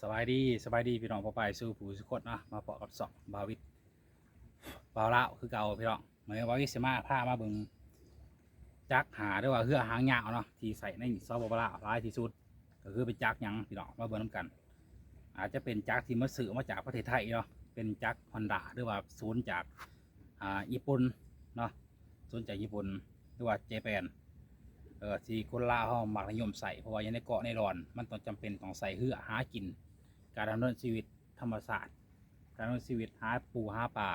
ສະບາຍດີ ສະບາຍດີພີ່ນ້ອງປ້ອງປາຍສູ່ຜູ້ສູ່ຄົນເນາະ ມາພໍ້ກັບຊ່ອງບ່າວວິດ ບ່າວລາວຄືເກົ່າພີ່ນ້ອງ. ມື້ນີ້ບ່າວວິດຊິມາ ພາມາເບິ່ງຈັກຫາ ຫຼືວ່າເຮືອຫາງຍາວເນາະ ທີ່ໃຊ້ໃນ ສປປ ລາວ ຫຼາຍທີ່ສຸດ ກໍຄືເປັນຈັກຫຍັງພີ່ນ້ອງ ມາເບິ່ງນຳກັນ. ອາດຈະເປັນຈັກທີ່ມາຊື້ມາຈາກປະເທດໄທເນາະ ເປັນຈັກຮອນດ້າ ຫຼືວ່າສູນຈາກ ອ່າ ຍີ່ປຸ່ນເນາະ ສູນຈາກຍີ່ປຸ່ນ ຫຼືວ່າເຈແປນ ເອີ ທີ່ຄົນລາວເຮົາມັກນິຍົມໃຊ້ ເພາະວ່າຢູ່ໃນເກາະໃນດອນ ມັນຕ້ອງຈຳເປັນຕ້ອງໃຊ້ເຮືອຫາກິນ ການດຳເນີນຊີວິດທຳມະຊາດ ການດຳເນີນຊີວິດຫາປູຫາປາ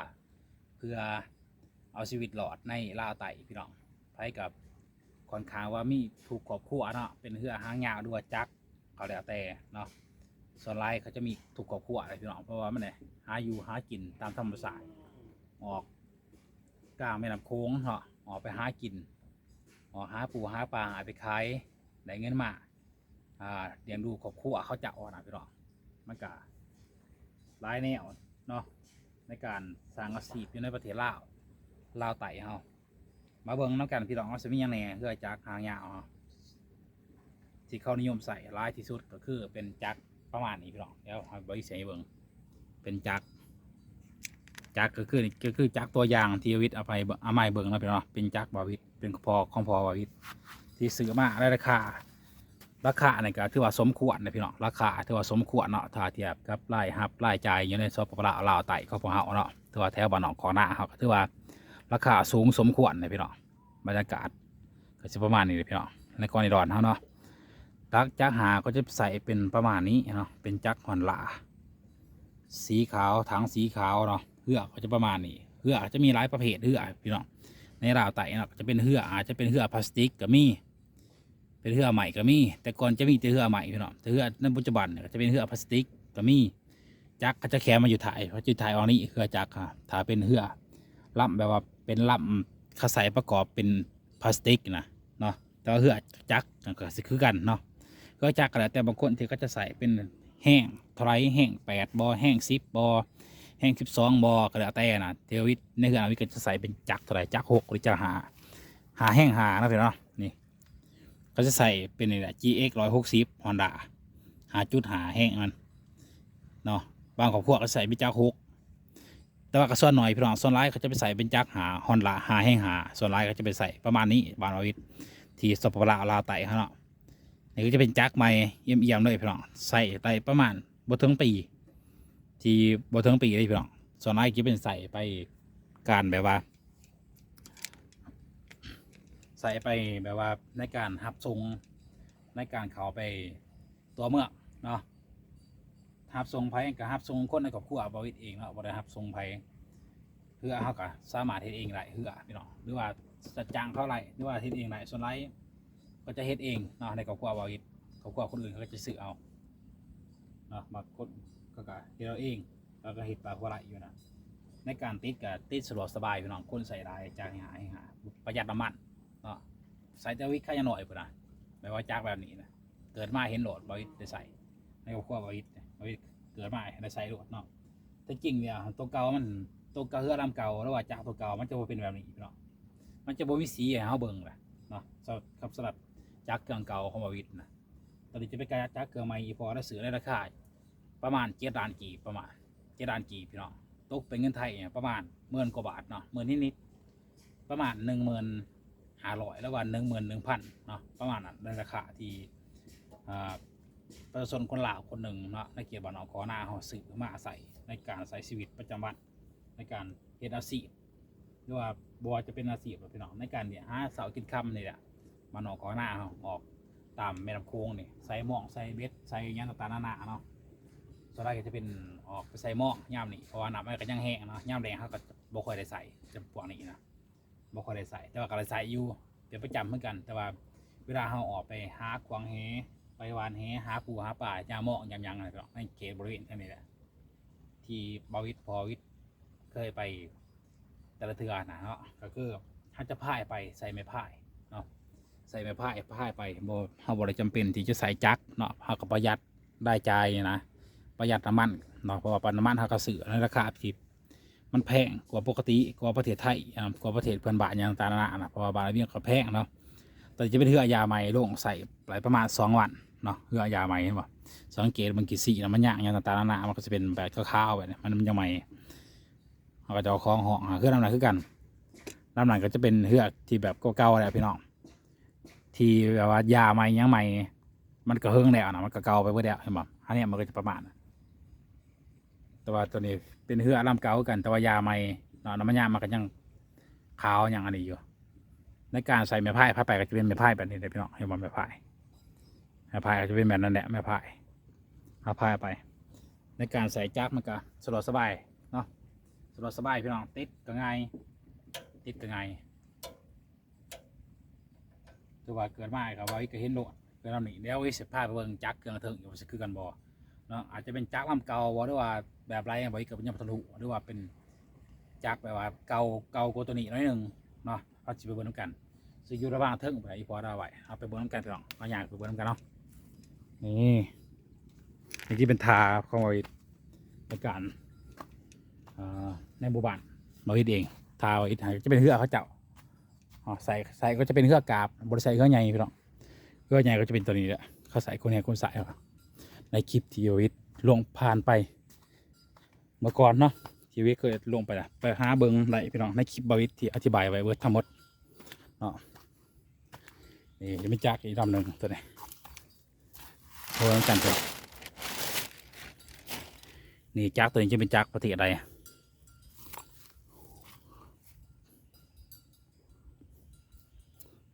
ເພື່ອເອົາຊີວິດລອດໃນລາວໃຕ້ພີ່ນ້ອງ. ໃຜກໍຂ້ອນຂ້າງວ່າມີທຸກຄອບຄົວເນາະ ເປັນເຮືອຫາງຍາວ ຫຼືວ່າຈັກ ກໍແລ້ວແຕ່ເນາະ. ສ່ວນຫຼາຍເຂົາຈະມີທຸກຄອບຄົວແຫຼະພີ່ນ້ອງ ເພາະວ່າມັນໄດ້ຫາຢູ່ຫາກິນຕາມທຳມະຊາດ ອອກກາງແມ່ນ້ຳໂຂງເນາະ ອອກໄປຫາກິນ ອອກຫາປູຫາປາ ຫາໄປຂາຍ ໄດ້ເງິນມາ ອ່າ ລ້ຽງດູຄອບຄົວເຂົາເຈົ້າຫັ້ນນະພີ່ນ້ອງ. ມັນກະຫຼາຍແນວເນາະ ໃນການສ້າງອາຊີບຢູ່ໃນປະເທດລາວ ລາວໃຕ້ເຮົາ. ມາເບິ່ງນຳກັນພີ່ນ້ອງ ວ່າຊິມີຫຍັງແດ່ ເຮືອຈັກຫາງຍາວເຮົາ ທີ່ເຂົານິຍົມໃຊ້ຫຼາຍທີ່ສຸດກໍຄືເປັນຈັກປະມານນີ້ພີ່ນ້ອງ. ດຽວເຮົາເບິ່ງໃຫ້ເບິ່ງ ເປັນຈັກ ຈັກກໍຄື ກໍຄືຈັກຕົວຢ່າງທີ່ບ່າວວິດເອົາໄປ ເອົາມາໃຫ້ເບິ່ງເນາະພີ່ນ້ອງເນາະ. ເປັນຈັກບ່າວວິດ ເປັນພໍ່ຂອງພໍ່ບ່າວວິດ ທີ່ຊື້ມາໃນລາຄາ ລາຄານີ້ກໍຖືວ່າສົມຄວນນະພີ່ນ້ອງ ລາຄາຖືວ່າສົມຄວນເນາະ ຖ້າທຽບກັບລາຍຮັບລາຍຈ່າຍຢູ່ໃນ ສປປ ລາວ ລາວໃຕ້ຂອງພວກເຮົາເນາະ ຖືວ່າແຖວບ້ານນອກຂອງນາເຮົາ ກໍຖືວ່າລາຄາສູງສົມຄວນນະພີ່ນ້ອງ. ບັນຍາກາດກໍຊິປະມານນີ້ແຫຼະພີ່ນ້ອງ ໃນເກາະໃນດອນເຮົາເນາະ. ຫຼັງຈາກຫາກໍຈະໃສ່ເປັນປະມານນີ້ເນາະ ເປັນຈັກຮອນດ້າ ສີຂາວ ຖັງສີຂາວເນາະ. ເຮືອກໍຈະປະມານນີ້ ເຮືອກໍຈະມີຫຼາຍປະເພດເຮືອພີ່ນ້ອງ ໃນລາວໃຕ້ເນາະ ກໍຈະເປັນເຮືອ ອາດຈະເປັນເຮືອພລາສຕິກກໍມີ ເປັນເຮືອໄມ້ກໍມີ. ແຕ່ກ່ອນຈະມີແຕ່ເຮືອໄມ້ພີ່ນ້ອງ ແຕ່ເຮືອໃນປັດຈຸບັນນີ້ກໍຈະເປັນເຮືອພລາສຕິກກໍມີ. ຈັກກໍຈະແຂວນມາຢູ່ທ້າຍ ຢູ່ທ້າຍອອກນີ້ ເຮືອຈັກ ຖ້າເປັນເຮືອລຳແບບວ່າເປັນລຳ ເຂົາໃສ່ປະກອບເປັນພລາສຕິກນະເນາະ ແຕ່ວ່າເຮືອຈັກກໍຊິຄືກັນເນາະ. ເຮືອຈັກກໍແລ້ວແຕ່ບາງຄົນທີ່ເຂົາຈະໃສ່ເປັນແຮງເທົ່າໃດ ແຮງແປດບໍ່ ແຮງສິບບໍ່ ແຮງສິບສອງບໍ່ ກໍແລ້ວແຕ່ນະ. ແຕ່ວ່າວິດ ໃນເຮືອນວິດກໍຈະໃສ່ເປັນຈັກເທົ່າໃດ ຈັກຫົກ ຫຼືຈັກຫ້າ ຫ້າແຮງຫ້າເນາະພີ່ນ້ອງ. ນີ້ ເຂົາຈະໃສ່ເປັນນີ້ແຫຼະ ຈີເອັກຮ້ອຍຫົກສິບ ຮອນດ້າ ຫ້າຈຸດຫ້າແຮງມັນເນາະ. ບາງຄອບຄົວກໍໃສ່ເປັນຈັກຫົກ ແຕ່ວ່າກໍສ່ວນໜ້ອຍພີ່ນ້ອງ ສ່ວນຫຼາຍເຂົາຈະໄປໃສ່ເປັນຈັກຫ້າ ຮອນດ້າ ຫ້າແຮງຫ້າ ສ່ວນຫຼາຍເຂົາຈະໄປໃສ່ປະມານນີ້ ບ້ານບ່າວວິດ ທີ່ ສປປ ລາວ ລາວໃຕ້ເຮົາເນາະ. ນີ້ກໍຈະເປັນຈັກໃໝ່ ອຽມໆເລີຍພີ່ນ້ອງ ໃຊ້ໄດ້ປະມານບໍ່ເຖິງປີ ທີ່ບໍ່ເຖິງປີເລີຍພີ່ນ້ອງ. ສ່ວນຫຼາຍຈະເປັນໃຊ້ໄປການແບບວ່າ ໃຊ້ໄປແບບວ່າໃນການຮັບສົ່ງ ໃນການເຂົ້າໄປຕົວເມືອງເນາະ ຮັບສົ່ງໃຜກໍຮັບສົ່ງຄົນໃນຄອບຄົວບ່າວວິດເອງເນາະ ບໍ່ໄດ້ຮັບສົ່ງໃຜ. ເຮືອເຮົາກໍສາມາດເຮັດເອງໄດ້ເຮືອພີ່ນ້ອງ ຫຼືວ່າຈະຈ້າງເຂົາໄດ້ ຫຼືວ່າເຮັດເອງໄດ້. ສ່ວນຫຼາຍກໍຈະເຮັດເອງເນາະ ໃນຄອບຄົວບ່າວວິດ ຄອບຄົວຄົນອື່ນເຂົາກໍຈະຊື້ເອົາເນາະ. ບາງຄົນເຂົາກໍເຮັດເອົາເອງ ເຂົາກໍເຮັດຕາມພາລະຢູ່ນະ. ໃນການຕິດກໍຕິດສະດວກສະບາຍພີ່ນ້ອງ ຄົນໃຊ້ຫຼາຍ ຈັກແຮງຫ້າ ປະຢັດນ້ຳມັນເນາະ. ໃຊ້ແຕ່ວິດຂະຫຍັງໜ້ອຍພຸ້ນນະ ແບບວ່າຈັກແບບນີ້ນະ ເກີດມາເຫັນໂລດ ບ່າວວິດໄດ້ໃຊ້ ໃນຄອບຄົວບ່າວວິດ ບ່າວວິດເກີດມາໄດ້ໃຊ້ໂລດເນາະ. ແຕ່ຈິງແລ້ວໂຕເກົ່າມັນ ໂຕເກົ່າ ເຮືອລຳເກົ່າ ຫຼືວ່າຈັກໂຕເກົ່າ ມັນຈະບໍ່ເປັນແບບນີ້ພີ່ນ້ອງ ມັນຈະບໍ່ມີສີໃຫ້ເຮົາເບິ່ງລະເນາະ. ສຳ ສຳລັບຈັກເຄື່ອງເກົ່າຂອງບ່າວວິດນະ. ຕອນນີ້ຈະເປັນຈັກເຄື່ອງໃໝ່ ອີ່ພໍ່ລາວຊື້ໃນລາຄາປະມານເຈັດລ້ານກີບ ປະມານເຈັດລ້ານກີບພີ່ນ້ອງ ຕົກເປັນເງິນໄທປະມານໝື່ນກວ່າບາດເນາະ ໝື່ນນິດໆ ປະມານໜຶ່ງໝື່ນຫ້າຮ້ອຍ ຫຼືວ່າໜຶ່ງໝື່ນໜຶ່ງພັນເນາະ ປະມານນັ້ນ ໃນລາຄາທີ່ ອ່າ ປະຊາຊົນຄົນລາວຄົນໜຶ່ງເນາະ ໃນເຂດບ້ານນອກຂອງນາເຮົາ ຊື້ມາໃຊ້ໃນການໃຊ້ຊີວິດປະຈຳວັນ ໃນການເຮັດອາຊີບ ຫຼືວ່າບໍ່ວ່າຈະເປັນອາຊີບພີ່ນ້ອງ ໃນການຫາເຊົ້າກິນຄ່ຳນີ້ແຫຼະ. ບ້ານນອກຂອງນາເຮົາ ອອກຕາມແມ່ນ້ຳໂຂງນີ້ ໃສ່ມອງ ໃສ່ເບັດ ໃສ່ຫຍັງຕ່າງໆນານາເນາະ. ສ່ວນຫຼາຍກໍຈະເປັນອອກໄປໃສ່ມອງຍາມນີ້ ເພາະວ່ານ້ຳມັນກໍຍັງແຫ້ງເນາະ ຍາມແລ້ງເຮົາກໍບໍ່ຄ່ອຍໄດ້ໃຊ້ ຈຳພວກນີ້ນະ ບໍ່ຄ່ອຍໄດ້ໃຊ້ ແຕ່ວ່າກໍໄດ້ໃຊ້ຢູ່ເປັນປະຈຳຄືກັນ. ແຕ່ວ່າເວລາເຮົາອອກໄປຫາຂວາງແຫ ໄປຫວ່ານແຫ ຫາປູຫາປາ ຍາມມອງຍາມຫຍັງນັ້ນເນາະ ໃນເຂດບໍລິເວນແຖວນີ້ແຫຼະ ທີ່ບ່າວວິດ ພໍ່ວິດເຄີຍໄປແຕ່ລະເທື່ອນະເນາະ ກໍຄືເຮົາຈະພາຍໄປ ໃຊ້ໄມ້ພາຍເນາະ ໃຊ້ໄມ້ພາຍ ພາຍໄປ ບໍ່ ເຮົາບໍ່ໄດ້ຈຳເປັນທີ່ຈະໃຊ້ຈັກເນາະ ເຮົາກໍປະຢັດລາຍຈ່າຍນະ ປະຢັດນ້ຳມັນເນາະ ເພາະວ່ານ້ຳມັນເຮົາກໍຊື້ໃນລາຄາທີ່ ມັນແພງກວ່າປົກກະຕິ ກວ່າປະເທດໄທ ອ່າ ກວ່າປະເທດເພື່ອນບ້ານຫຍັງຕ່າງໆນານານະ ເພາະວ່າບາດວຽງກໍແພງເນາະ. ຕອນນີ້ຈະເປັນເຮືອຢາໃໝ່ລົງໃຊ້ໄດ້ປະມານສອງວັນ ເນາະ ເຮືອຢາໃໝ່ ເຫັນບໍ່? ສັງເກດເບິ່ງກີ່ສີນະ ມັນຍາກຫຍັງຕ່າງໆນານາ ມັນກໍຊິເປັນແບບຂາວໆແບບນີ້ ມັນ ມັນຍັງໃໝ່. ເຮົາກໍຈະເອົາຂອງຫ້ອງ ອ່າ ເຮືອລຳນັ້ນຄືກັນ ລຳນັ້ນກໍຈະເປັນເຮືອທີ່ແບບເກົ່າໆແລ້ວພີ່ນ້ອງ ທີ່ແບບວ່າຢາໃໝ່ຫຍັງໃໝ່ ມັນກໍເຫິງແລ້ວນະ ມັນກໍເກົ່າໄປເບິດແລ້ວ ເຫັນບໍ່? ອັນນີ້ມັນກໍຈະປະມານ ແຕ່ວ່າຕົວນີ້ເປັນເຮືອລຳເກົ່າຄືກັນ ແຕ່ວ່າຢາໃໝ່ເນາະ ນ້ຳມັນຍາມັນກໍຍັງຂາວຍັງອັນນີ້ຢູ່. ໃນການໃສ່ໄມ້ພາຍ ພາຍໄປກໍຈະເປັນໄມ້ພາຍແບບນີ້ເດ້ພີ່ນ້ອງ ເຫັນບໍ່? ໄມ້ພາຍ ໄມ້ພາຍກໍຈະເປັນແບບນັ້ນແຫຼະ ໄມ້ພາຍ ເອົາພາຍໄປ. ໃນການໃສ່ຈັກມັນກໍສະດວກສະບາຍເນາະ ສະດວກສະບາຍພີ່ນ້ອງ ຕິດກໍງ່າຍ ຕິດກໍງ່າຍ. ຖືວ່າເກີດມາກໍ ບ່າວອິດກໍເຫັນໂລດ ເປັນແນວນີ້. ດຽວອິດຊິພາໄປເບິ່ງຈັກເຄື່ອງເທິງຢູ່ວ່າຊິຄືກັນບໍ່ເນາະ ອາດຈະເປັນຈັກລຳເກົ່າບໍ່ ຫຼືວ່າແບບໃດ ບ່າວອິດກໍຍັງບໍ່ທັນຮູ້ ຫຼືວ່າເປັນຈັກແບບວ່າເກົ່າ ເກົ່າກວ່າຕົວນີ້ໜ້ອຍໜຶ່ງເນາະ. ເຮົາຊິໄປເບິ່ງນຳກັນ ຊິຢູ່ລະຫວ່າງເທິງພຸ້ນແຫຼະ ອີ່ພໍ່ລາວໄວ້ ເຮົາໄປເບິ່ງນຳກັນພີ່ນ້ອງ ເຮົາຍ່າງໄປເບິ່ງນຳກັນເນາະ. ນີ້ ນີ້ທີ່ເປັນທ່າຂອງບ່າວອິດໃນການ ເອີ ໃນໝູ່ບ້ານບ່າວອິດເອງ ທ່າບ່າວອິດ ຈະເປັນເຮືອເຂົາເຈົ້າ ອໍ ໃສ່ ໃສ່ກໍຈະເປັນເຮືອກາບ ບໍ່ໄດ້ໃສ່ເຮືອໃຫຍ່ພີ່ນ້ອງ ເຮືອໃຫຍ່ກໍຈະເປັນຕົວນີ້ແຫຼະ ເຂົາໃສ່ຄົນແຮ່ຄົນສາຍ. ໃນຄລິບທີ່ວິດລົງຜ່ານໄປເມື່ອກ່ອນເນາະ ທີ່ວິດເຄີຍລົງໄປນະ ໄປຫາເບິ່ງໄດ້ພີ່ນ້ອງ ໃນຄລິບບ່າວອິດທີ່ອະທິບາຍໄວ້ເບິດທັງໝົດເນາະ. ນີ້ຈະມີຈັກອີກລຳໜຶ່ງຕົວນີ້ ໂອ້ ນຳກັນຕົວນີ້ ນີ້ຈັກຕົວນີ້ຈະເປັນຈັກປະເທດໃດ?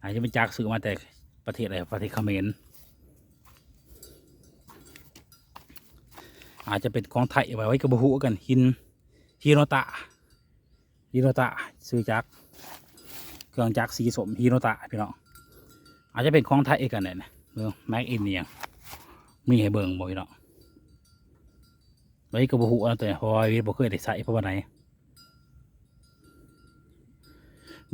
ອາດຈະເປັນຈັກຊື້ມາແຕ່ປະເທດໃດ ປະເທດຂະເໝນ ອາດຈະເປັນຂອງໄທ ໄວ້ກໍບໍ່ຮູ້ຄືກັນ. ຮິນ ຮິໂນຕະ ຮິໂນຕະ ຊື່ຈັກ ເຄື່ອງຈັກສີສົ້ມ ຮິໂນຕະ ພີ່ນ້ອງ ອາດຈະເປັນຂອງໄທຄືກັນແຫຼະ. ເບິ່ງ made in ອີ່ຫຍັງ ມີໃຫ້ເບິ່ງບໍ່ພີ່ນ້ອງ? ໄວ້ກໍບໍ່ຮູ້ນະ ແຕ່ເພາະວ່າບໍ່ເຄີຍໄດ້ໃຊ້ ເພາະວ່າໃດ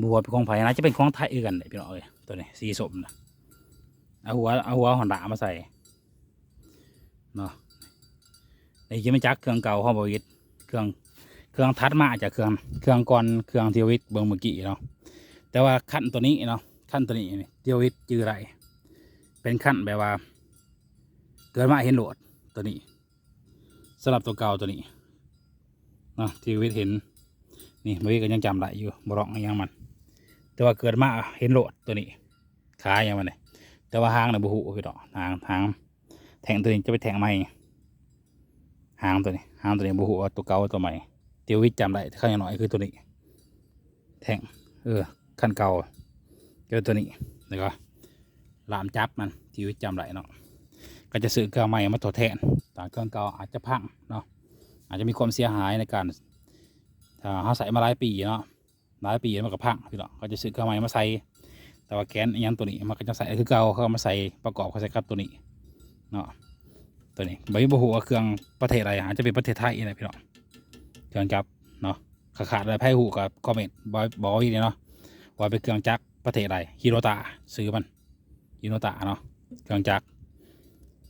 ບໍ່ຮູ້ວ່າເປັນຂອງໃຜ ໜ້າຈະເປັນຂອງໄທຄືກັນແຫຼະພີ່ນ້ອງເອີຍ. ຕົວນີ້ສີສົ້ມນະ ເອົາຫົວ ເອົາຫົວຮອນດ້າມາໃສ່ເນາະ. ນີ້ຈະເປັນຈັກເຄື່ອງເກົ່າຂອງບ່າວອິດ ເຄື່ອງ ເຄື່ອງຖັດມາຈາກເຄື່ອງ ເຄື່ອງກ່ອນ ເຄື່ອງທີ່ບ່າວອິດເບິ່ງເມື່ອກີ້ເນາະ. ແຕ່ວ່າຄັນຕົວນີ້ເນາະ ຄັນຕົວນີ້ທີ່ບ່າວອິດຈື່ໄດ້ ເປັນຄັນແບບວ່າເກີດມາເຫັນໂລດຕົວນີ້ ສຳລັບຕົວເກົ່າຕົວນີ້ເນາະ ທີ່ວິດເຫັນນີ້ ວິດກໍຍັງຈຳໄດ້ຢູ່ ບໍ່ຮ້ອງອີ່ຫຍັງມັນ ແຕ່ວ່າເກີດມາເຫັນໂລດຕົວນີ້ ຂາຫຍັງມັນນີ້. ແຕ່ວ່າຫາງນີ້ບໍ່ຮູ້ພີ່ນ້ອງ ຫາງ ຫາງແທ້ງຕົວນີ້ຈະເປັນແທ້ງໃໝ່ ຫາງຕົວນີ້ ຫາງຕົວນີ້ບໍ່ຮູ້ວ່າຕົວເກົ່າຕົວໃໝ່ ທີ່ວິດຈຳໄດ້ ຄັນຢ່າງໜ້ອຍຄືຕົວນີ້ ແທ້ງ ເອີ ຄັນເກົ່າ ກໍຕົວນີ້ ແລ້ວກໍ ລາມຈັບມັນທີ່ຈຳໄດ້ເນາະ ກໍຈະຊື້ເຄື່ອງໃໝ່ມາທົດແທນ. ຖ້າເຄື່ອງເກົ່າອາດຈະພັງເນາະ ອາດຈະມີຄວາມເສຍຫາຍໃນການ ຖ້າເຮົາໃຊ້ມາຫຼາຍປີເນາະ ຫຼາຍປີມັນກໍພັງພີ່ນ້ອງ ກໍຈະຊື້ເຄື່ອງໃໝ່ມາໃສ່. ແຕ່ວ່າແກນອີ່ຫຍັງຕົວນີ້ ມັນກໍຍັງໃຊ້ໄດ້ຄືເກົ່າ ເຂົາເອົາມາໃສ່ປະກອບເຂົ້າໃສ່ກັບຕົວນີ້ເນາະ. ຕົວນີ້ ບາດນີ້ບໍ່ຮູ້ວ່າເຄື່ອງປະເທດໃດ ອາດຈະເປັນປະເທດໄທນີ້ແຫຼະພີ່ນ້ອງ ເຄື່ອງຈັກເນາະ. ຖ້າຂາດແລ້ວໃຜຮູ້ກໍຄອມເມັນບອກ ບອກອີກເນາະ ວ່າເປັນເຄື່ອງຈັກປະເທດໃດ ຮິໂນຕະ ຊື່ມັນ ຮິໂນຕະເນາະ ເຄື່ອງຈັກ.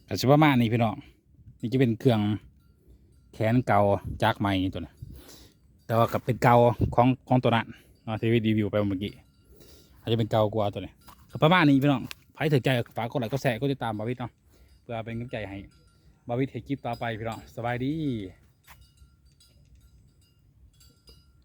ກໍຊິປະມານນີ້ພີ່ນ້ອງ ນີ້ຈະເປັນເຄື່ອງແຂນເກົ່າຈັກໃໝ່ຕົວນີ້ ແຕ່ວ່າກໍເປັນເກົ່າຂອງ ຂອງຕົວນັ້ນເນາະ ທີ່ວິດຣີວິວໄປເມື່ອກີ້ ອາດຈະເປັນເກົ່າກວ່າຕົວນີ້. ກໍປະມານນີ້ພີ່ນ້ອງ ໃຜຖືກໃຈກໍຝາກກົດໄລ ກົດແຊ ກົດຕິດຕາມບ່າວວິດເນາະ ເພື່ອເປັນກຳລັງໃຈໃຫ້ບ່າວວິດເຮັດຄລິບຕໍ່ໄປພີ່ນ້ອງ. ສະບາຍດີ.